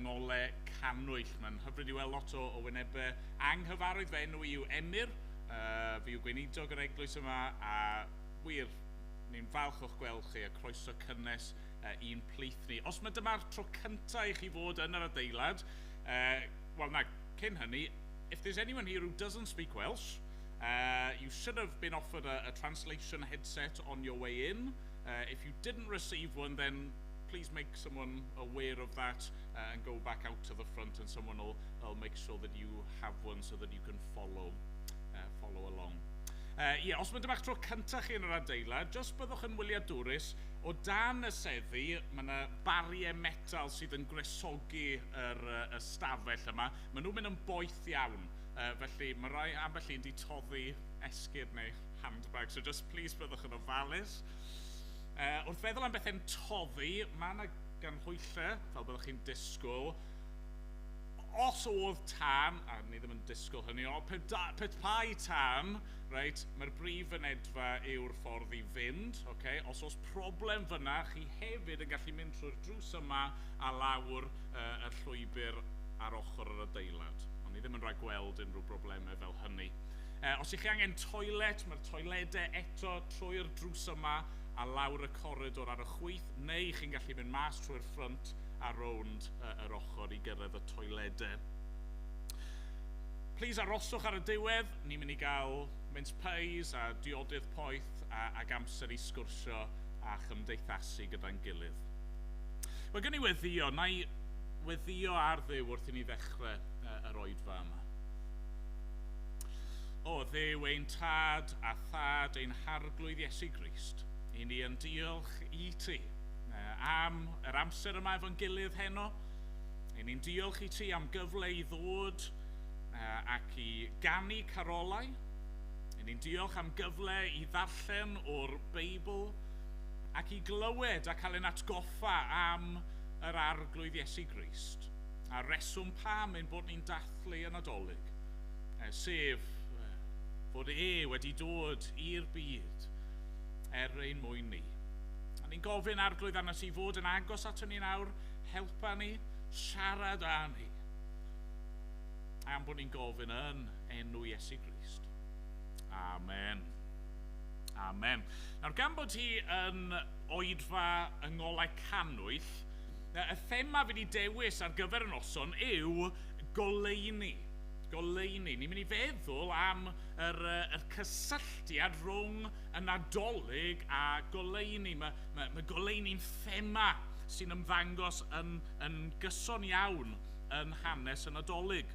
yng ngole cannwyll. Mae'n hyfryd i weld lot o wynebau anghyfarwydd. Fy enw i yw Emyr, fi yw gweinidog yr eglwys yma, a wir, ni'n falch o'ch gweld chi a croeso cynnes i'n plith ni. Os mae dyma'r tro cyntaf i chi fod yn yr adeilad, wel na, cyn hynny, if there's anyone here who doesn't speak Welsh, you should have been offered a translation headset on your way in. If you didn't receive one, then please make someone aware of that and go back out to the front, and someone will make sure that you have one so that you can follow along. Yeah, os mae dyma'ch tro cyntaf chi yn yr adeilad, just byddwch yn wyliadwrus, o dan y seddi, mae yna bariau metal sydd yn gwresogi yr ystafell yma. Maen nhw'n mynd yn boeth iawn, felly mae rai ambell un wedi toddi esgid neu handbag, so just please byddwch yn ofalus. Wrth feddwl am bethau'n toddi, mae yna ganhwyllau, fel byddwch chi'n disgwyl. Os oedd tân, a ni ddim yn disgwyl hynny, ond pe bai tân, reit, mae'r brif fynedfa yw'r ffordd i fynd. Okay? Os oes problem fyna, chi hefyd yn gallu mynd trwy'r drws yma a lawr y llwybr ar ochr yr adeilad. Ond ni ddim yn rhaid gweld unrhyw broblemau fel hynny. Os ych chi angen toilet, mae'r toiledau eto trwy'r drws yma a lawr y coridor ar y chwith, neu chi'n gallu mynd mas trwy'r ffrynt a rownd yr ochr i gyrraedd y toiledau. Please aroswch ar y diwedd, ni'n mynd i gael mince pies a diodydd poeth ac amser i sgwrsio a chymdeithasu gyda'n gilydd. Wel, gen i weddio, na i weddio ar Dduw wrth i ni ddechrau yr oedfa yma. O Dduw ein tad a thad ein harglwydd Iesu Grist, i ni yn diolch i ti am yr amser yma efo'n gilydd heno. I ni'n diolch i ti am gyfle i ddod ac i ganu carolau. I ni'n diolch am gyfle i ddarllen o'r Beibl ac i glywed a cael ein atgoffa am yr arglwydd Iesu Grist a reswm pam ein bod ni'n dathlu y Nadolig, sef fod e wedi dod i'r byd er ein mwyn ni. A ni'n gofyn arglwydd arno ti fod yn agos ato ni nawr, helpa ni, siarad â ni. Am bod ni'n gofyn yn enw Iesu Grist. Amen. Amen. Nawr, gan bod hi yn oedfa yng ngolau cannwyll, y thema fi wedi dewis ar gyfer y noson yw goleuni. Goleuni. Ni'n mynd i feddwl am yr cysylltiad rhwng y Nadolig a goleuni. Mae goleuni'n thema sy'n ymddangos yn gyson iawn yn hanes y Nadolig.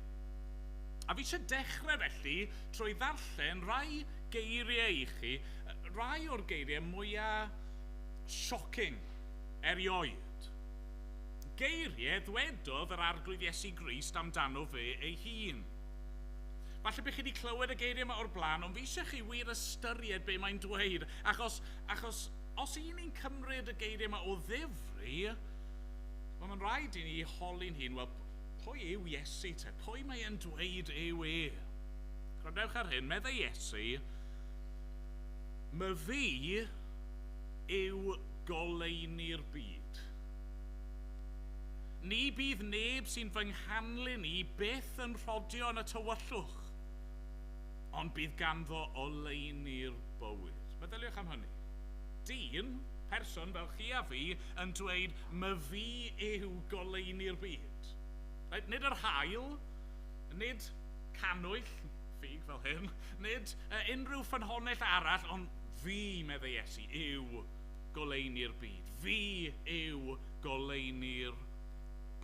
A fi eisiau dechrau felly trwy ddarllen rai geiriau i chi, rai o'r geiriau mwyaf shocking erioed. Geiriau ddwedodd yr arglwydd Iesu Grist amdano fe ei hun. Falle bych chi wedi clywed y geiriau yma o'r blaen, ond fi eisiau chi wir ystyried be mae'n dweud, achos os i ni'n cymryd y geiriau yma o ddifri, wel, mae'n rhaid i ni holi'n hun, wel, pwy yw Iesu te? Pwy mae e'n dweud yw e? Gwrandewch ar hyn, meddai Iesu, "My fi yw goleuni'r byd. Ni bydd neb sy'n fy nghanlyn i byth yn rhodio yn y tywyllwch, ond bydd ganddo oleuni'r bywyd." Meddyliwch am hynny. Dyn, person fel chi a fi, yn dweud, "My fi yw goleuni'r byd." Right? Nid yr haul, nid cannwyll, ffug fel hyn, nid unrhyw ffynhonnell arall, ond fi, meddai Iesu, yw goleuni'r byd. Fi yw goleuni'r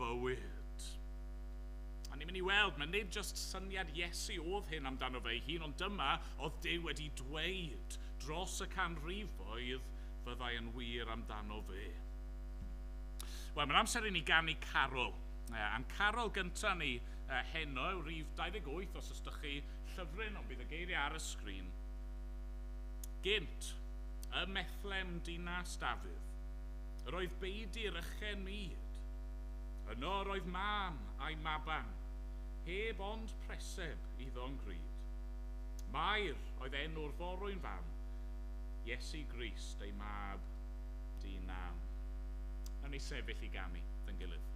bywyd. A ni'n mynd i weld, mae nid just syniad Iesu oedd hyn amdano fe ei hun, ond dyma oedd Duw wedi dweud dros y canrifoedd fyddai yn wir amdano fe. Wel, mae'n amser i ni ganu carol. A'n carol gyntaf ni heno yw rhif 28, os ydych chi llyfryn, ond bydd y geiriau ar y sgrin. Gynt, ym Methlem dinas Dafydd, yr oedd beudy'r ychen mud. Yno yr oedd mam a'i maban, heb ond preseb iddo'n gryd. Mair oedd enw'r forwyn fam, Iesu Grist ei mab dinam. Nawn ni sefyll i ganu, dyn gilydd.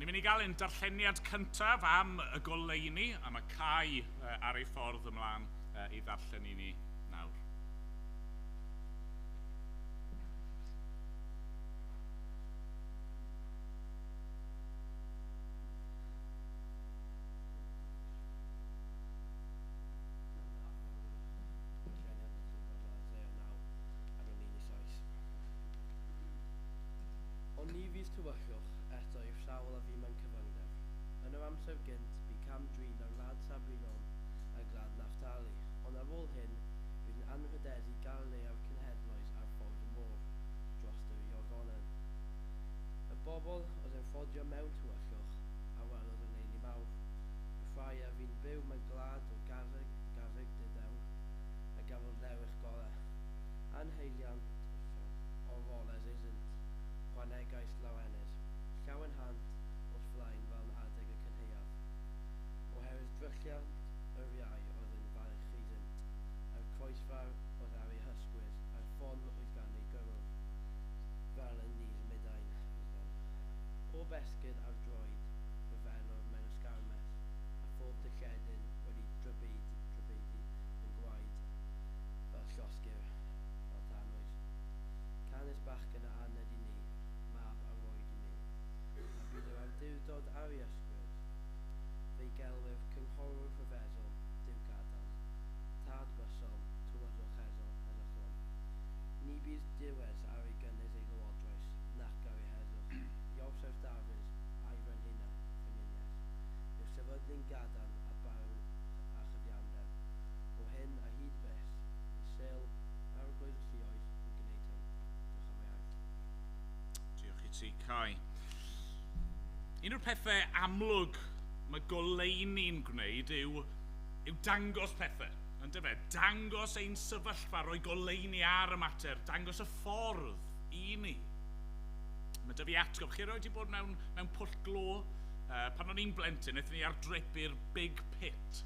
Ni'n mynd i gael ein darlleniad cyntaf am y goleuni, a mae Cai ar ei ffordd ymlaen i ddarllen i ni nawr. Ond ni fydd tywyllwch eto i'r sawl a fu mewn cyfyngder. Yn yr amser gynt, bu cam-drin ar wlad Sabulon a gwlad Naphtali, ond ar ôl hyn, bydd yn anrhydeddu Galilea'r cenhedloedd ar ford y môr, dros yr Iorddonen. Y bobl oedd yn rhodio mewn tywyllwch a welodd oleuni mawr, y rhai a fu'n byw mewn gwlad o garreg, garreg dudew, a gafodd lewyrch golau. Anheiliant orfoledd iddynt, chwanegais lawenydd, llawenhant wrth flaen fel yn adeg y cynhaeaf, oherwydd drylliant yr iau oedd yn faich iddynt, a'r croesfar oedd ar eu hysgwydd, a'r ffon oedd gan eu gyrrwr, fel yn nydd Midian. Pob esgid ar droed rhyfelwr mewn ysgarmes, a phob dilledyn wedi drybeidi yn gwaed fel llosgir, fel tanwydd. Canys bachgen a aned i ni, mab a roed i ni, a bydd yr awdurdod ar ei ysgwydd. Fe'i gelwir cynghorwr rhyfeddol, Duw cadarn, tad bysol, tywysog heddychlon. Ni bydd diwedd ar ei gynnydd ei lywodraeth, nac ar ei heddwch, i orsedd Dafydd a'i frenhiniaeth, i'w sefydlu'n gadarn a barn a chyfiawnder, o hyn a hyd byth, i sêl arglwydd y lluoedd yn gwneud hyn. Diolch am ei air. Diolch i ti, Cai. Un o'r pethau amlwg mae goleuni'n gwneud yw dangos pethau. Yndyfe? Dangos ein sefyllfa, rhoi goleuni ar y mater, dangos y ffordd i ni. Mae 'da fi atgof, chi erioed 'di bod mewn pwll glo? Pan o'n i'n blentyn, wnaethon ni ar drip i'r Big Pit.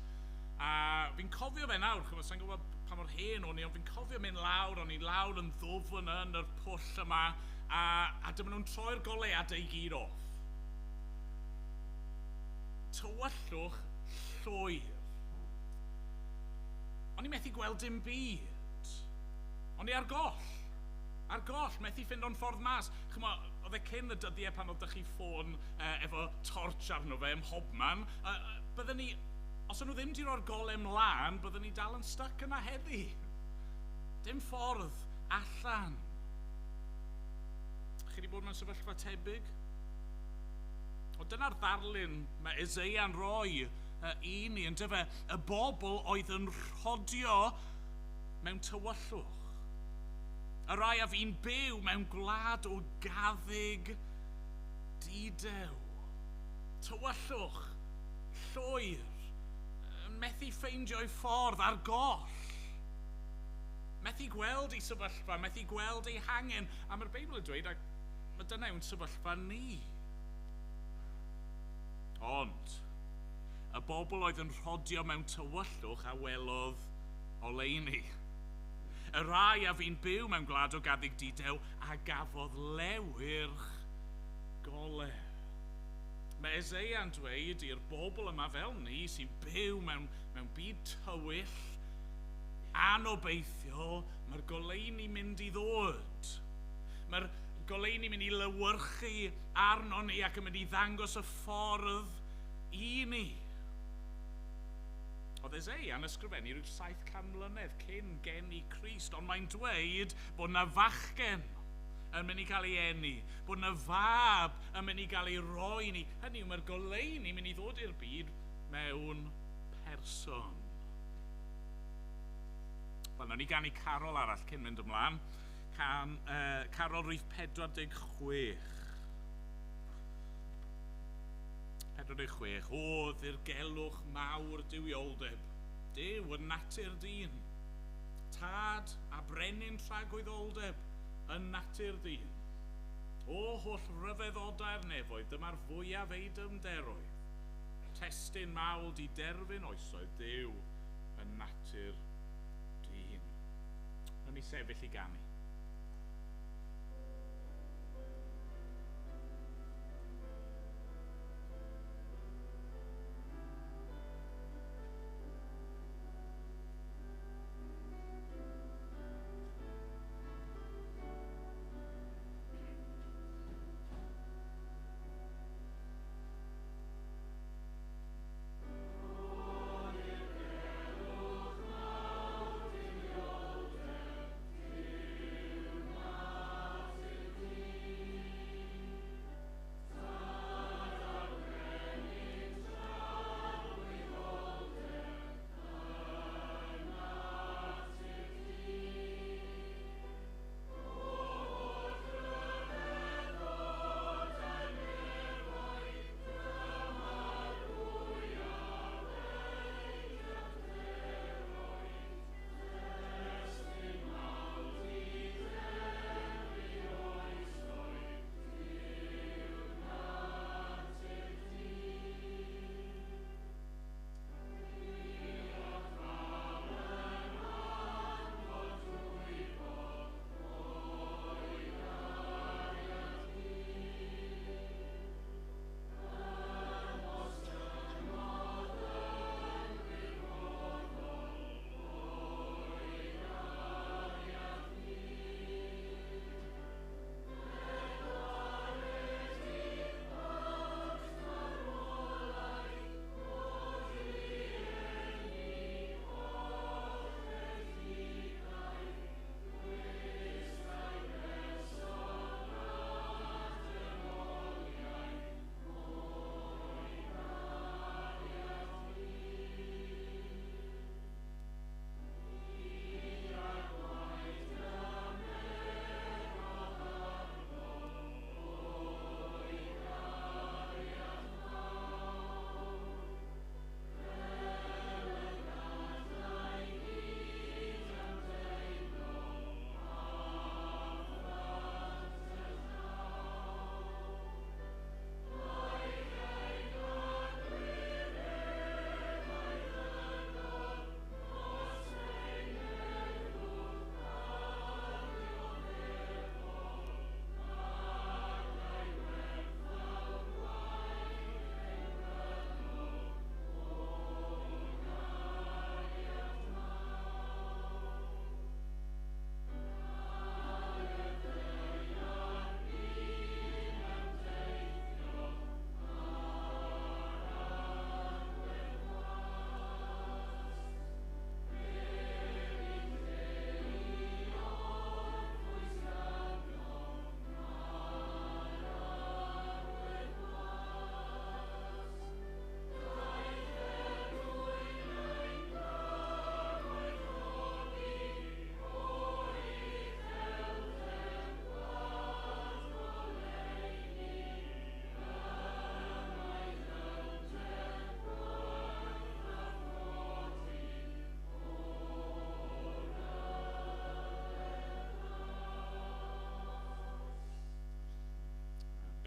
A fi'n cofio fe nawr, chimod, sa i'n gwybod pa mor hen o'n i, ond fi'n cofio mynd lawr, o'n i lawr yn ddwfn yn yr pwll yma, a dyma nhw'n troi'r goleuadau i gyd off. Tywyllwch llwyr. O'n i methu gweld dim byd. O'n i ar goll. Ar goll, methu ffindo'n ffordd mas. Chimod, oedd e cyn y dyddiau pan oedd 'da chi ffôn efo torch arno fe ym mhobman. Bydden ni, os o'n nhw ddim wedi rhoi'r golau mlaen, bydden ni dal yn stuck yna heddi. Dim ffordd allan. Chi wedi bod mewn sefyllfa tebyg? O, dyna'r ddarlun mae Eseia'n rhoi i ni, yndyfe? Y bobl oedd yn rhodio mewn tywyllwch. Y rai a fu'n byw mewn gwlad o gaddug dudew. Tywyllwch, llwyr, methu ffeindio'i ffordd ar goll. Methu gweld ei sefyllfa, methu gweld ei hangen. A mae'r Beibl yn dweud, ac mae dyna yw'n sefyllfa ni. Ond, y bobl oedd yn rhodio mewn tywyllwch a welodd oleuni. Y rai a fu'n byw mewn gwlad o gaddug dudew a gafodd lewyrch golau. Mae Eseia'n dweud i'r bobl yma fel ni sy'n byw mewn byd tywyll, anobeithiol, mae'r goleuni mynd i ddod. Mae'r goleuni mynd i lewyrchu arno ni ac yn mynd i ddangos y ffordd i ni. Oedd Eseia'n ysgrifennu rhyw 700 mlynedd cyn geni Crist, ond mae'n dweud bod na fachgen yn mynd i gael ei eni, bod na fab yn mynd i gael ei roi ni. Hynny yw, mae'r goleuni mynd i ddod i'r byd mewn person. Wel, nawn ni ganu carol arall cyn mynd ymlaen. Carol rhif 46. 46. O, ddirgelwch mawr duwioldeb. Duw yn natur dyn. Tad a brenin tragwyddoldeb yn natur dyn. O holl ryfeddodau'r nefoedd, dyma'r fwyaf ei dymderoedd. Testun mawl di derfyn oesoedd, Duw yn natur dyn. Nawn ni sefyll i ganu.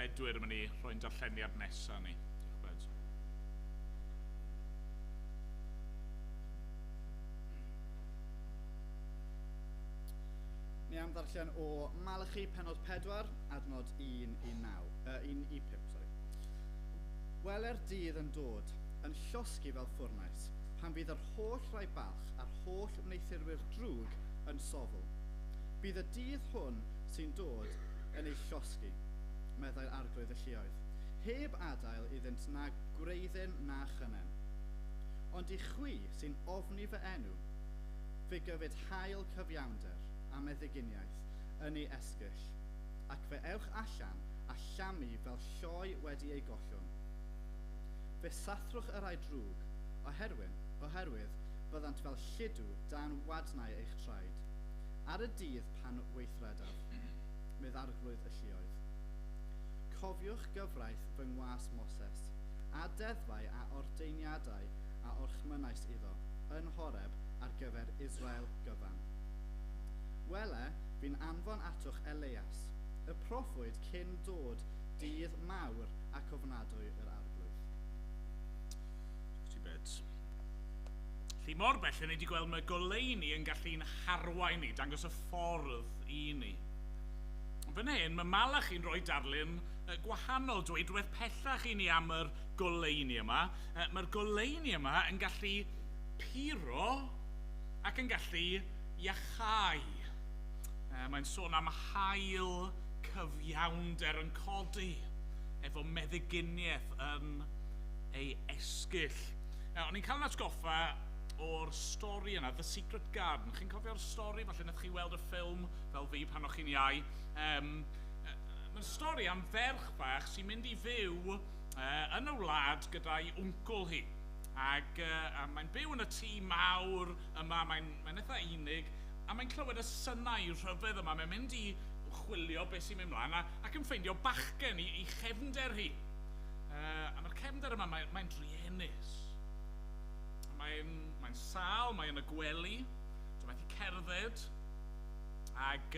Bedwyr yn mynd i rhoi'n darlleniad nesaf ni. Diolch, Bed. Ni am ddarllen o Malachi pennod 4, adnod 1 i 9, 1 i 5, sorry. Wele'r dydd yn dod, yn llosgi fel ffwrnais, pan fydd yr holl rai balch a'r holl wneuthurwyr drwg yn sofl. Bydd y dydd hwn sy'n dod yn ei llosgi, meddai'r arglwydd y lluoedd, heb adael iddynt na gwreiddyn na chynnen. Ond i chwi sy'n ofni fy enw, fe gyfyd haul cyfiawnder a meddyginiaeth yn ei esgyll, ac fe ewch allan a llamu fel lloi wedi ei gollwng. Fe sathrwch y rhai drwg, oherwydd byddant fel lludw dan wadnau eich traed, ar y dydd pan weithredaf, medd arglwydd y lluoedd. Cofiwch gyfraith fy ngwas Moses, a deddfau a ordeiniadau a orchmynnais iddo, yn Horeb ar gyfer Israel gyfan. Wele, fi'n anfon atoch Elias, y proffwyd cyn dod dydd mawr ac ofnadwy yr arglwydd. Ti bed. Lly mor bell ni wedi gweld mae goleuni yn gallu'n harwain ni, dangos y ffordd i ni. Ond fan hyn, mae Malachi'n rhoi darlun gwahanol, dweud rhywbeth pellach i ni am yr goleuni yma. Mae'r goleuni yma yn gallu puro ac yn gallu iachau. Mae'n sôn am haul cyfiawnder yn codi efo meddyginiaeth yn ei esgyll. O'n i'n cael yn atgoffa o'r stori yna, The Secret Garden. Chi'n cofio'r stori? Falle nath chi weld y ffilm fel fi pan o'ch chi'n iau. Mae'n stori am ferch bach sy'n mynd i fyw yn y wlad gyda'i wncwl hi. Ac mae'n byw yn y tŷ mawr yma, mae'n eitha unig, a mae'n clywed y synau rhyfedd yma. Mae'n mynd i chwilio beth sy'n mynd mlaen ac yn ffeindio bachgen i chefnder hi. A mae'r cefnder yma, mae'n druenus. Mae'n sâl, mae'n y gwely, dwi'n methu cerdded, ac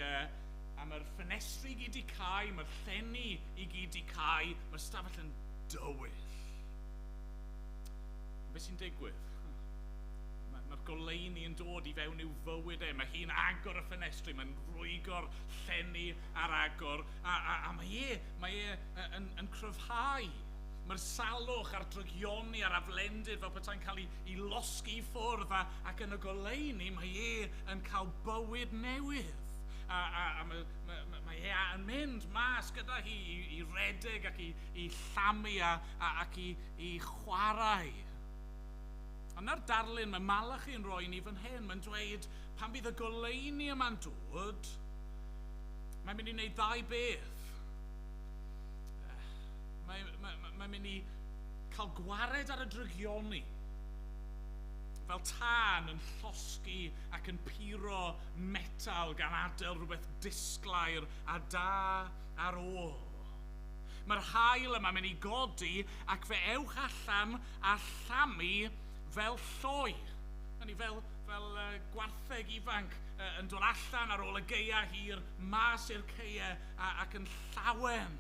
a mae'r ffenestri i gyd i cau, mae'r llenni i gyd i cau, mae'r stafell yn dywyll. Beth sy'n digwydd? Mae'r goleuni yn dod i fewn i'w fywyd e, mae hi'n agor y ffenestri, mae'n rwygo'r llenni ar agor, a mae e yn cryfhau. Mae'r salwch a'r drygioni a'r aflendid fel petai'n cael ei losgi i ffwrdd ac yn y goleuni mae e yn cael bywyd newydd. A mae e yn mynd mas gyda hi i redeg ac i llamu ac i chwarae. A na'r darlun mae Malachi yn rhoi ni fan hyn. Mae'n dweud pan bydd y goleuni yma'n dod, mae'n mynd i wneud ddau beth. Mae'n mynd i cael gwared ar y drygioni, fel tân yn llosgi ac yn puro metal gan adael rhywbeth disglair a da ar ôl. Mae'r haul yma'n mynd i godi ac fe ewch allan a llamu fel lloi. Ni fel gwartheg ifanc yn dod allan ar ôl y gaea hir, mas i'r caeau ac yn llawen.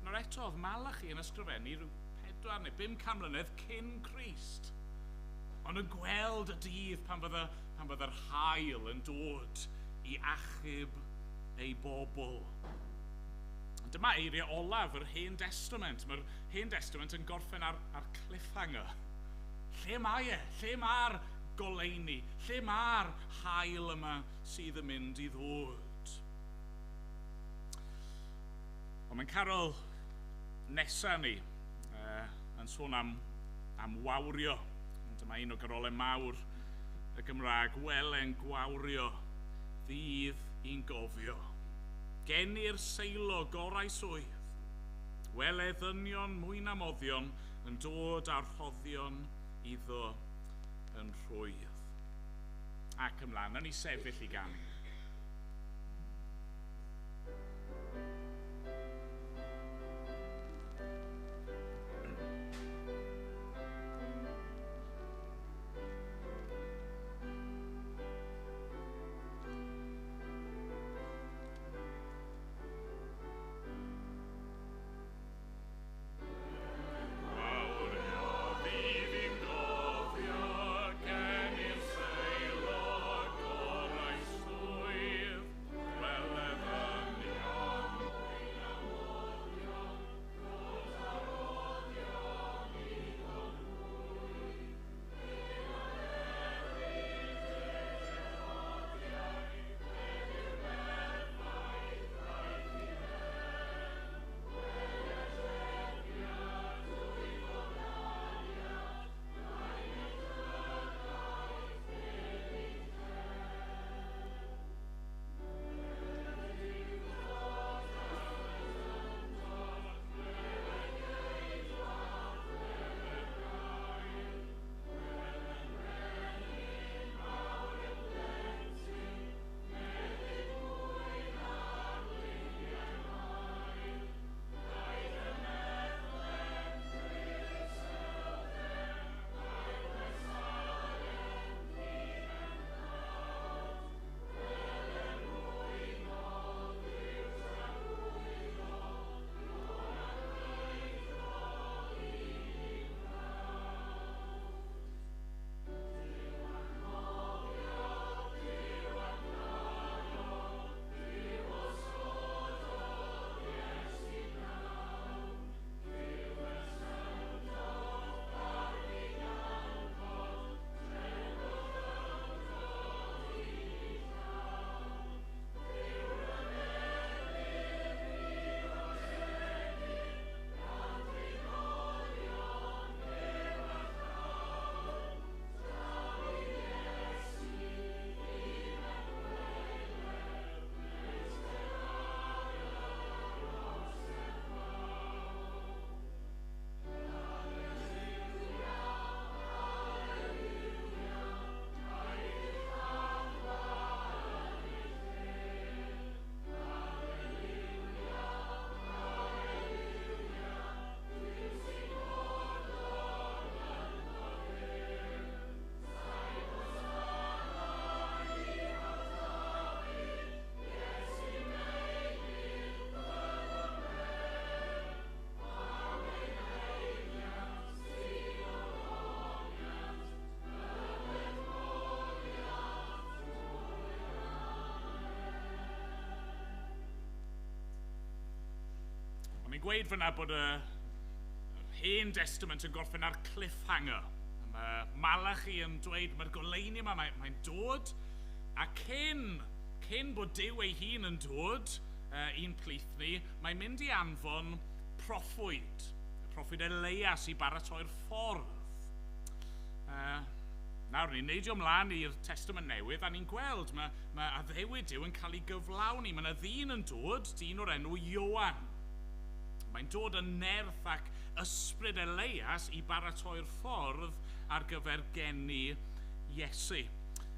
Nawr eto, oedd Malachi yn ysgrifennu rhyw 4 neu 500 mlynedd cyn Crist. Ond yn gweld y dydd pan fydde'r haul yn dod i achub ei bobl. Ond dyma eiriau olaf yr Hen Testament. Mae'r Hen Testament yn gorffen ar cliffhanger. Lle mae e? Lle mae'r goleuni? Lle mae'r haul yma sydd yn mynd i ddod? Ond mae'n carol nesaf ni yn sôn am wawrio. Dyma un o garolau mawr y Gymraeg. Wele'n gwawrio, ddydd i'n gofio. Geni'r seilo gorau swydd. Wele ddynion mwy na moddion yn dod â'r rhoddion iddo yn rhwydd. Ac ymlaen, nawn ni sefyll i ganu. Mae'n gweud fyna bod y Hen Testament yn gorffen ar cliffhanger. Mae Malachi yn dweud, mae'r goleuni yma, mae'n dod, a cyn bod Duw ei hun yn dod i'n plith ni, mae'n mynd i anfon proffwyd, y proffwyd Elias i baratoi'r ffordd. Nawr, ni'n neidio ymlaen i'r Testament Newydd, a ni'n gweld mae addewid Duw yn cael ei gyflawni. Mae yna ddyn yn dod, dyn o'r enw Ioan. Mae'n dod yn nerth ac ysbryd Elias i baratoi'r ffordd ar gyfer geni Iesu.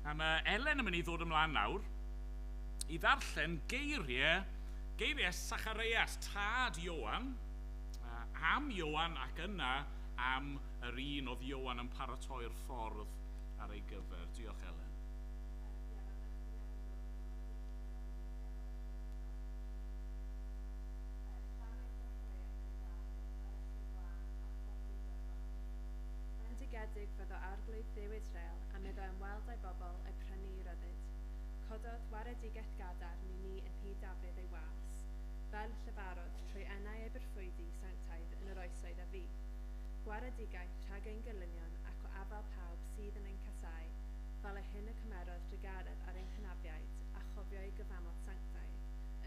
A mae Elen yn mynd i ddod ymlaen nawr i ddarllen geiriau Sacharias, tad Ioan, am Ioan ac yna am yr un oedd Ioan yn paratoi'r ffordd ar ei gyfer. Diolch, Elen. Bendigedig fyddo Arglwydd Dduw Israel am iddo ymweld â'i bobl eu prynu i ryddid. Cododd waredigaeth gadarn i ni yn nhŷ Dafydd ei was, fel llefarodd trwy enau ei broffwydi sanctaidd yn yr oesoedd a fu. Gwaredigaeth rhag ein gelynion ac o afael pawb sydd yn ein casáu, fel y hyn y cymerodd drugaredd ar ein hynafiaid a chofio ei gyfamod sanctaidd,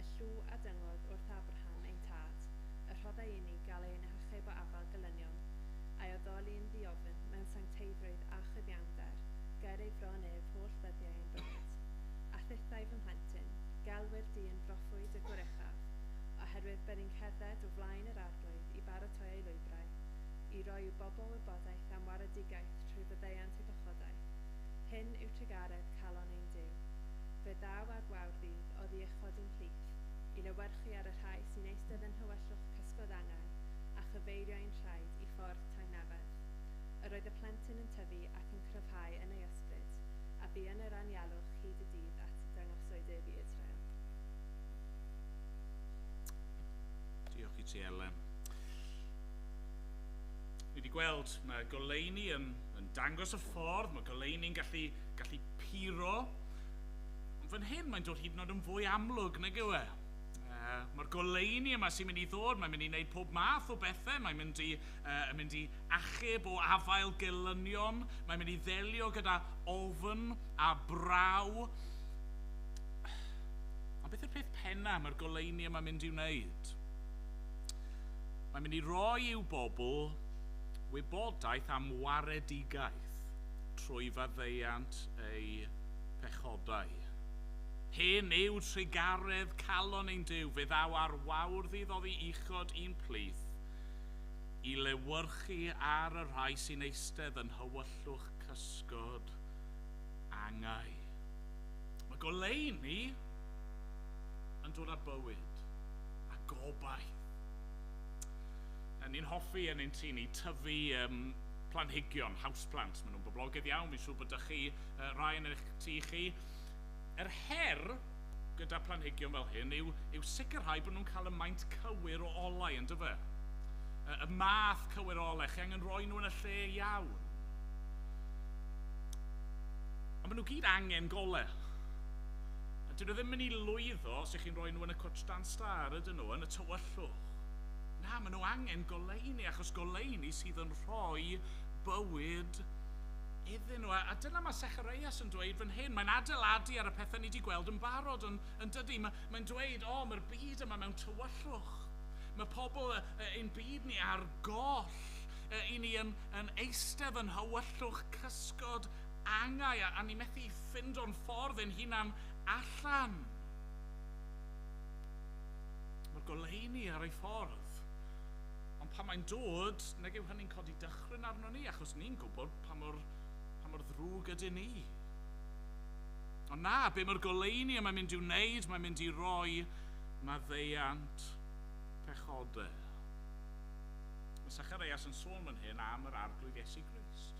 y llw a dyngodd wrth Abraham ein tad, y rhoddai i ni gael ein hachub o afael gelynion, a'i addoli yn ddiofn mewn sancteiddrwydd a chyfiawnder, ger ei fron ef holl ddyddiau ein bywyd. A thithau fy mhlentyn, gelwir di yn broffwyd y gwrychaf, oherwydd byddi'n cerdded o flaen yr Arglwydd i baratoi ei lwybrau, i roi i'w bobl wybodaeth am waredigaeth trwy faddeuant eu pechodau. Hyn yw trugaredd calon ein Duw. Fe ddaw ar gwawr ddydd oddi uchod i'n plith, i lewyrchu ar y rhai sy'n eistedd yn nhywyllwch cysgod angau, a chyfeirio ein rhaid i ffordd tangnefedd. Yr oedd y plentyn yn tyfu ac yn cryfhau yn ei ysbryd, a bu yn yr anialwch hyd y dydd at dangoswyd ef i Israel. Diolch i ti, Elen. Ni wedi gweld mae goleuni yn dangos y ffordd, mae goleuni'n gallu puro. Ond fan hyn mae'n dod hyd yn oed yn fwy amlwg, nag yw e? Mae'r goleuni yma sy'n mynd i ddod, mae'n mynd i wneud pob math o bethau, mae'n mynd i achub o afael gelynion, mae'n mynd i ddelio gyda ofn a braw. Ond beth yw'r peth penna mae'r goleuni yma'n mynd i wneud? Mae'n mynd i roi i'w bobl wybodaeth am waredigaeth trwy faddeuant eu pechodau. Hyn yw trugaredd calon ein Duw, fe ddaw ar wawr ddydd oddi uchod i'n plith, i lewyrchu ar y rhai sy'n eistedd yn nhywyllwch cysgod angau. Mae goleuni yn dod â bywyd a gobaith. Ni'n hoffi yn ein tŷ ni tyfu planhigion, houseplants. Maen nhw'n boblogaidd iawn, fi'n siŵr bod ydych chi rai yn eich tŷ chi. Yr her gyda planhigion fel hyn yw sicrhau bod nhw'n cael y maint cywir o olau, yn dyfe? Y math cywir o olau, chi angen rhoi nhw yn y lle iawn. Ond maen nhw gyd angen golau. A dyn nhw ddim yn mynd i lwyddo os ych chi'n rhoi nhw yn y cwtsh dan star, ydyn nhw, yn y tywyllwch. Na, maen nhw angen goleuni, achos goleuni sydd yn rhoi bywyd iddyn nhw. A dyna mae Sacharias yn dweud fan hyn. Mae'n adeiladu ar y pethau ni wedi gweld yn barod, yn dydy. Mae'n dweud, o, mae'r byd yma mewn tywyllwch. Mae pobl ein byd ni ar goll. I ni yn eistedd yn hywyllwch cysgod angau, a ni methu ffindo'n ffordd ein hunan allan. Mae'r goleuni ar ei ffordd. Ond pan mae'n dod, nag yw hynny'n codi dychryn arno ni, achos ni'n gwybod pa mor ddrwg ydyn ni. Ond na, be mae'r goleuni yma'n mynd i'w wneud, mae'n mynd i roi maddeuant pechodau. Mae Sacharias yn sôn fan hyn am yr Arglwydd Iesu Grist.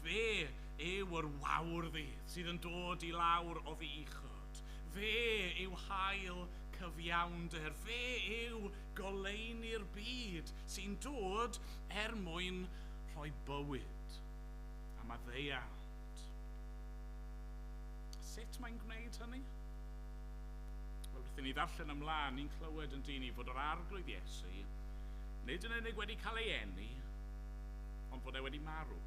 Fe yw yr wawr ddydd sydd yn dod i lawr oddi uchod. Fe yw haul cyfiawnder. Fe yw goleuni'r byd sy'n dod er mwyn rhoi bywyd a maddeuant. Sut mae'n gwneud hynny? Wel, Wrth i ni ddarllen ymlaen, ni'n clywed yn dyn ni fod yr Arglwydd Iesu nid yn unig wedi cael ei eni, ond fod e wedi marw.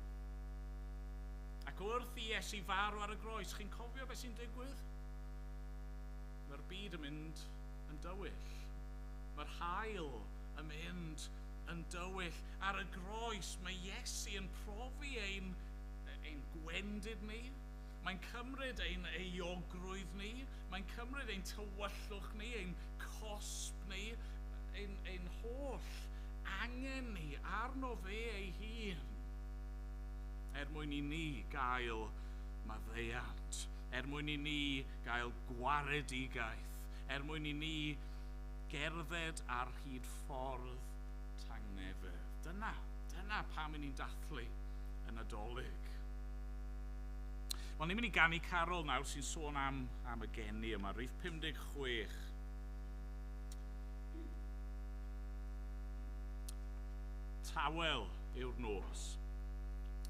Ac wrth i Iesu farw ar y groes, chi'n cofio beth sy'n digwydd? Mae'r byd yn mynd yn dywyll. Mae'r haul yn mynd yn dywyll. Ar y groes, mae Iesu yn profi ein gwendid ni. Mae'n cymryd ein euogrwydd ni. Mae'n cymryd ein tywyllwch ni, ein cosb ni, ein holl angen ni arno fe ei hun. Er mwyn i ni gael maddeuant, er mwyn i ni gael gwaredigaeth, er mwyn i ni gerdded ar hyd ffordd tangnefedd. Dyna pam i ni'n dathlu y Nadolig. Wel, ni'n mynd i ganu carol nawr sy'n sôn am y geni yma, rhif 56. Tawel yw'r nos.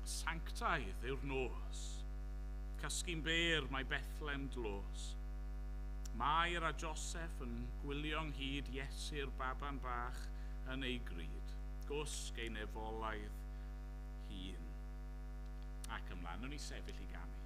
Sanctaidd yw'r nos. Cysgu'n bêr mae Bethlem dlos. Mair a Joseph yn gwylio ynghyd Iesu'r baban bach yn ei gryd. Gwsg ei nefolaidd hun. Ac ymlaen, nhw'n i sefyll i ganu.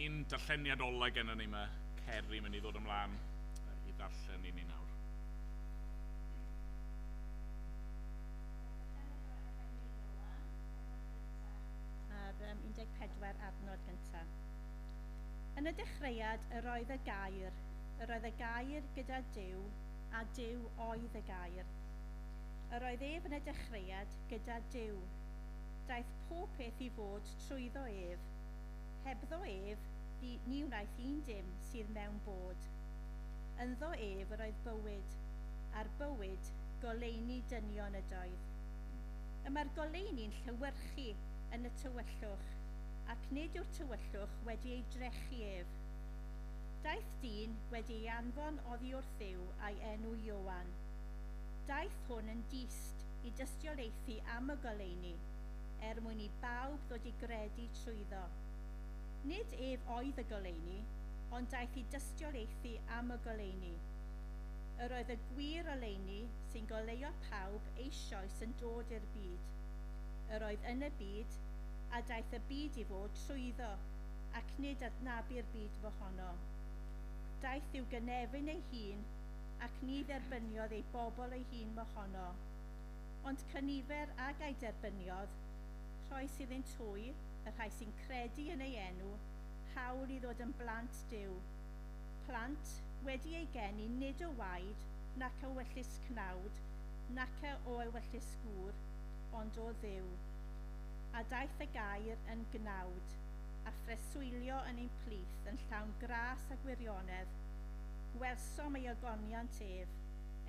Un darlleniad ola gennym ni, mae Ceri mynd i ddod ymlaen i ddarllen i ni nawr. Ar 14 adnod gyntaf. Yn y dechreuad yr oedd y gair, yr oedd y gair gyda Duw, a Duw oedd y gair. Yr oedd ef yn y dechreuad gyda Duw. Daeth pob peth i fod trwyddo ef. Hebddo ef, ni wnaeth un dim sydd mewn bod. Ynddo ef yr oedd bywyd, a'r bywyd goleuni dynion ydoedd. Y mae'r goleuni'n llewyrchu yn y tywyllwch, ac nid yw'r tywyllwch wedi ei drechu ef. Daeth dyn wedi ei anfon oddi wrth Dduw a'i enw Ioan. Daeth hwn yn dyst i dystiolaethu am y goleuni, er mwyn i bawb ddod i gredu trwyddo. Nid ef oedd y goleuni, ond daeth i dystiolaethu am y goleuni. Yr oedd y gwir oleuni sy'n goleuo pawb eisoes yn dod i'r byd. Yr oedd yn y byd, a daeth y byd i fod trwyddo, ac nid adnabu'r byd mohono. Daeth i'w gynefin ei hun, ac ni dderbyniodd ei bobl ei hun mohono. Ond cynifer ag ei derbyniodd, rhoes iddynt hwy, y rhai sy'n credu yn ei enw, hawl i ddod yn blant Duw. Plant wedi ei geni nid o waed, nac o ewyllys cnawd, nac o ewyllys gŵr, ond o Dduw. A daeth y gair yn gnawd, a phreswylio yn ein plith yn llawn gras a gwirionedd. Gwelsom ei ogoniant ef,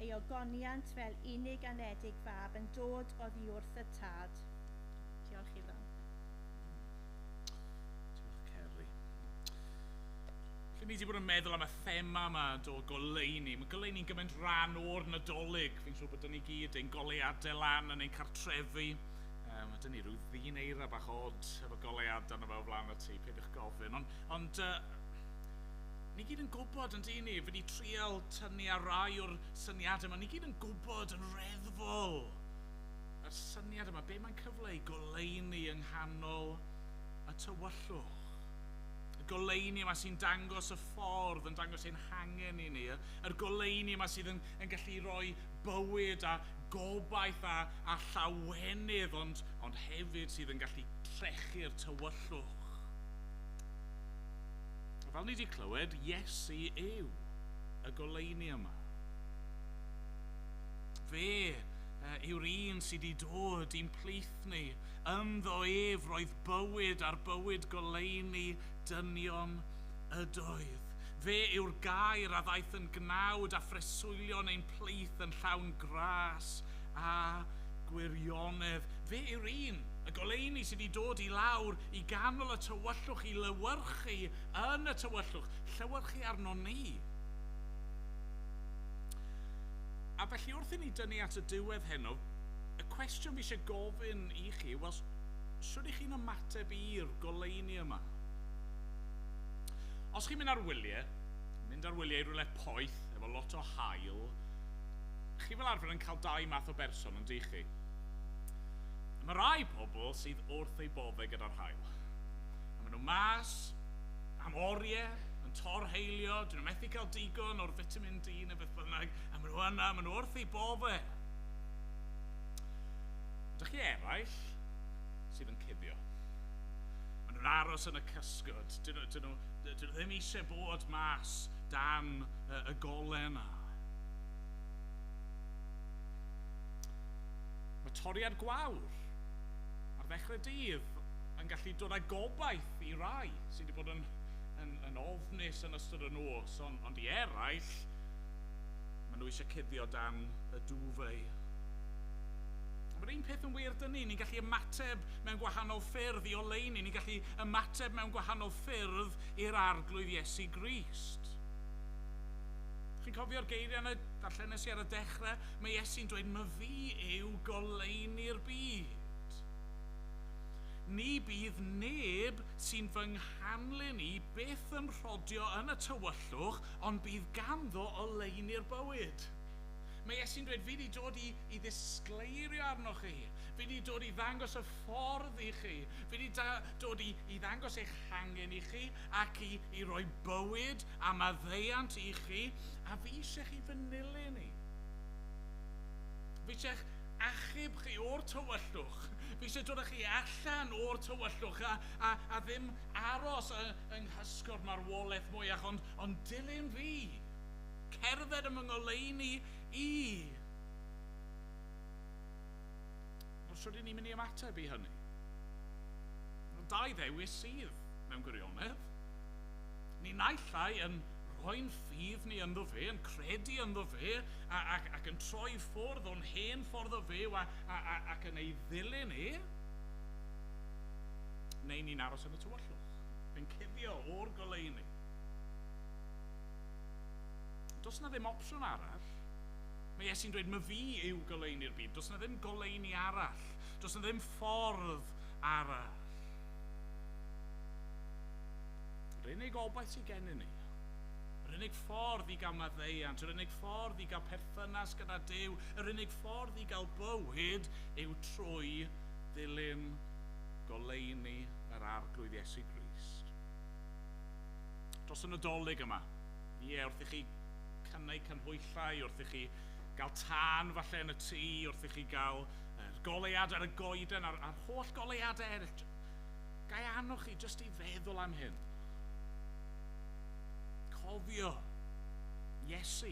ei ogoniant fel unig anedig fab yn dod oddi wrth y tad. Diolch iddo. Diolch, Ceri. Lle ni wedi bod yn meddwl am y thema yma o goleuni. Mae goleuni'n gymaint rhan o'r Nadolig. Fi'n siŵr bod ni gyd ein goleuadau lan yn ein cartrefi. Mae dyn ni rhyw ddyn eira bach od efo goleuadau yna fe o flaen y tŷ, peidiwch gofyn. Ond ni gyd yn gwybod yn dyn ni, fi wedi trial tynnu ar rai o'r syniadau yma, ni gyd yn gwybod yn reddfol y syniad yma, be mae'n cyfle i goleuni yng nghanol y tywyllwch. Y goleuni yma sy'n dangos y ffordd, yn dangos ein hangen i ni. Yr goleuni yma sydd yn gallu rhoi bywyd a gobaith a llawenydd, ond hefyd sydd yn gallu trechu'r tywyllwch. A fel ni wedi clywed, Iesu yw y goleuni yma. Fe yw'r un sydd wedi dod i'n plith ni. Ynddo ef roedd bywyd a'r bywyd goleuni dynion ydoedd. Fe yw'r gair a ddaeth yn gnawd a phreswylio yn ein plith yn llawn gras a gwirionedd. Fe yw'r un, y goleuni sydd wedi dod i lawr i ganol y tywyllwch, i lewyrchu yn y tywyllwch, llewyrchu arno ni. A felly wrth i ni dynnu at y diwedd heno, y cwestiwn fi eisiau gofyn i chi, wel, sut ych chi'n ymateb i'r goleuni yma? Os chi'n mynd ar wyliau i rywle poeth, efo lot o haul, chi fel arfer yn cael dau math o berson, yn dych chi? Mae rai pobl sydd wrth eu boddau gyda'r haul. A maen nhw mas am oriau, yn torheulio, dyn nhw methu cael digon o'r vitamin D neu beth bynnag, a maen nhw yna, maen nhw wrth eu boddau. Ydych chi eraill sydd yn cuddio? Maen nhw'n aros yn y cysgod, dyn nhw ddim eisiau bod mas dan y golau yna. Mae toriad gwawr ar ddechrau dydd yn gallu dod â gobaith i rai sydd wedi bod yn ofnus yn ystod y nos, ond i eraill, maen nhw eisiau cuddio dan y duvet. Mae'r un peth yn wir dyn ni, ni'n gallu ymateb mewn gwahanol ffyrdd i oleuni, ni'n gallu ymateb mewn gwahanol ffyrdd i'r Arglwydd Iesu Grist. Chi'n cofio'r geiriau yna darllenes i ar y dechrau? Mae Iesu'n dweud, "Ma fi yw goleuni'r byd. Ni bydd neb sy'n fy nghanlyn i byth yn rhodio yn y tywyllwch, ond bydd ganddo oleuni'r bywyd." Mae Iesu'n dweud, fi wedi dod i ddisgleirio arnoch chi. Fi wedi dod i ddangos y ffordd i chi. Fi wedi dod i ddangos eich hangen i chi ac i roi bywyd a maddeuant i chi. A fi eisiau chi fy nilyn i. Fi eisiau achub chi o'r tywyllwch. Fi eisiau dod â chi allan o'r tywyllwch a ddim aros yng nghysgod marwolaeth mwyach, ond dilyn fi. Cerdded ym ngoleuni i. Ond sut ni'n mynd i ymateb i hynny? Dau ddewis sydd mewn gwirionedd. Ni naill ai yn rhoi'n ffydd ni ynddo fe, yn credu ynddo fe, ac yn troi ffwrdd o'n hen ffordd o fyw ac yn ei ddilyn e, neu ni'n aros yn y tywyllwch, yn cuddio o'r goleuni. Does na ddim opsiwn arall. Mae Iesu'n dweud, "Ma fi yw goleuni'r byd." Does na ddim goleuni arall. Does na ddim ffordd arall. Yr unig obaith sydd gennym ni, yr unig ffordd i gael maddeuant, yr unig ffordd i gael perthynas gyda Duw, yr unig ffordd i gael bywyd yw trwy ddilyn goleuni yr Arglwydd Iesu Grist. Dros y Nadolig yma, ie, wrth i chi cynnau canhwyllau, wrth i chi gael tân falle yn y tŷ, wrth i chi gael goleuad ar y goeden, a'r holl goleuadau eraill, ga i annog chi jyst i feddwl am hyn. Cofio Iesu,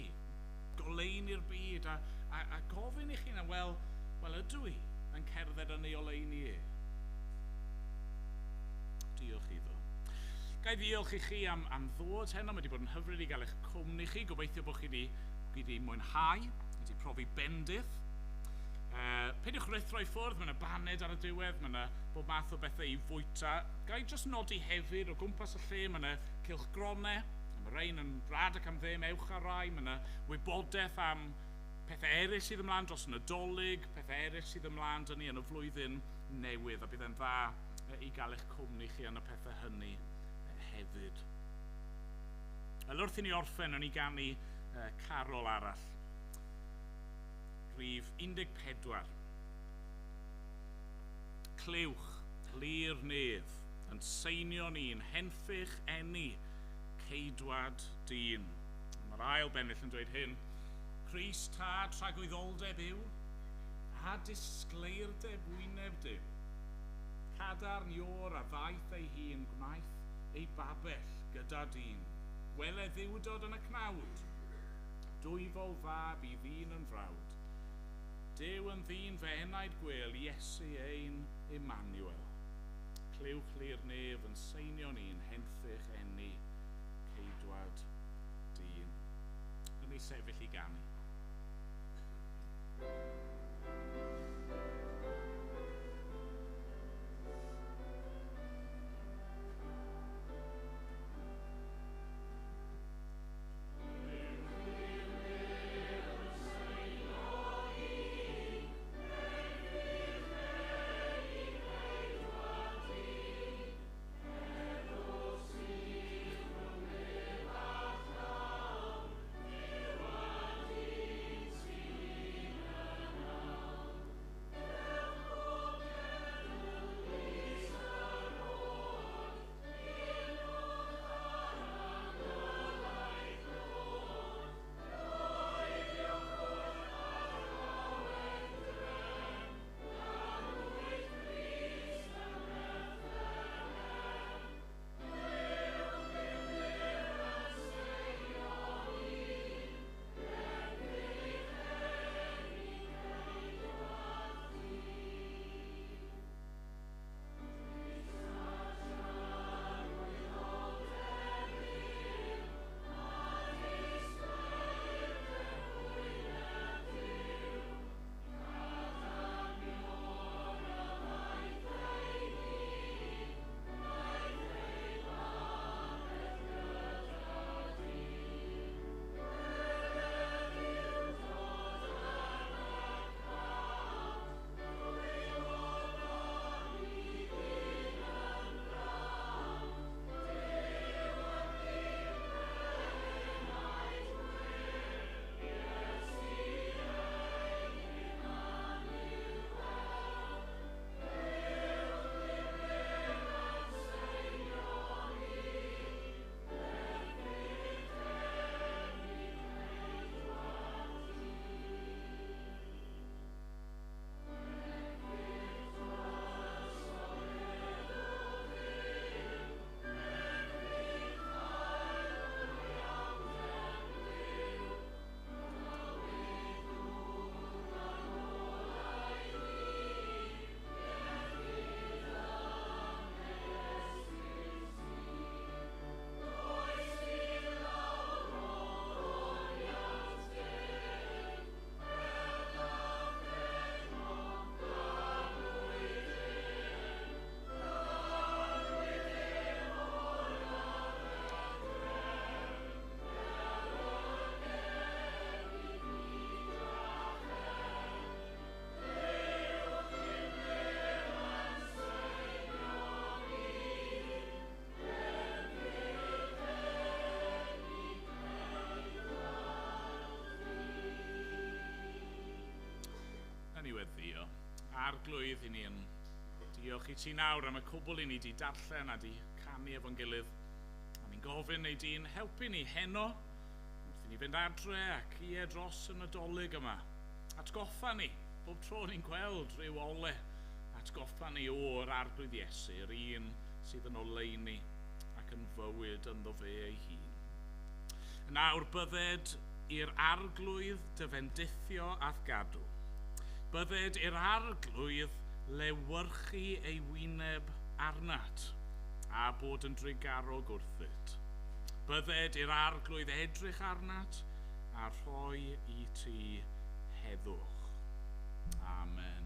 goleuni'r byd, a gofyn i chi na, wel ydw i yn cerdded yn ei oleuni e? Diolch iddo. Ga i ddiolch i chi am ddod heno. Mae wedi bod yn hyfryd i gael eich cwmni chi. Gobeithio bod chi wedi mwynhau, wedi profi bendith. Peidiwch rhuthro i ffwrdd, mae yna baned ar y diwedd, mae yna bob math o bethau i fwyta. Ga i jyst nodi hefyd o gwmpas y lle, mae yna cylchgronau, mae rhain yn rhad ac am ddim, ewch ar rai, mae yna wybodaeth am pethau eraill sydd ymlaen dros y Nadolig, pethau eraill sydd ymlaen dyn ni yn y flwyddyn newydd, a bydd e'n dda i gael eich cwmni chi yn y pethau hynny hefyd. Wel, wrth i ni orffen, o'n i ganu carol arall. Rhif 14. Clywch, lir nef, yn seinio ni'n henffych eni, ceidwad dyn. Mae'r ail bennill yn dweud hyn. Crist tad tragwyddoldeb yw, a disgleirdeb wyneb Duw. Cadarn Iôr a ddaeth ei hun, gwnaeth ei babell gyda dyn. Wele ddiwdod yn y cnawd, dwyfol fab i ddyn yn frawd. Duw yn ddyn fe enaid gwel, Iesu ein Emmanuel. Clywch lir nef yn seinio ni'n henffych eni, ceidwad dyn. Rydyn ni sefyll i ganu. ni weddio. Arglwydd, i ni yn diolch i ti nawr am y cwbl i ni di darllen a di canu efo'n gilydd. A ni'n gofyn neu di'n helpu ni heno wrth i ni fynd adre ac ie dros y Nadolig yma. Atgoffa ni, bob tro ni'n gweld rhyw ole, atgoffa ni o'r Arglwydd Iesu, yr un sydd yn oleuni ac yn fywyd ynddo fe ei hun. Nawr bydded i'r Arglwydd dy fendithio a'th gadw. Bydded i'r Arglwydd lewyrchu ei wyneb arnat a bod yn drugarog wrthyt. Bydded i'r Arglwydd edrych arnat a rhoi i ti heddwch. Amen.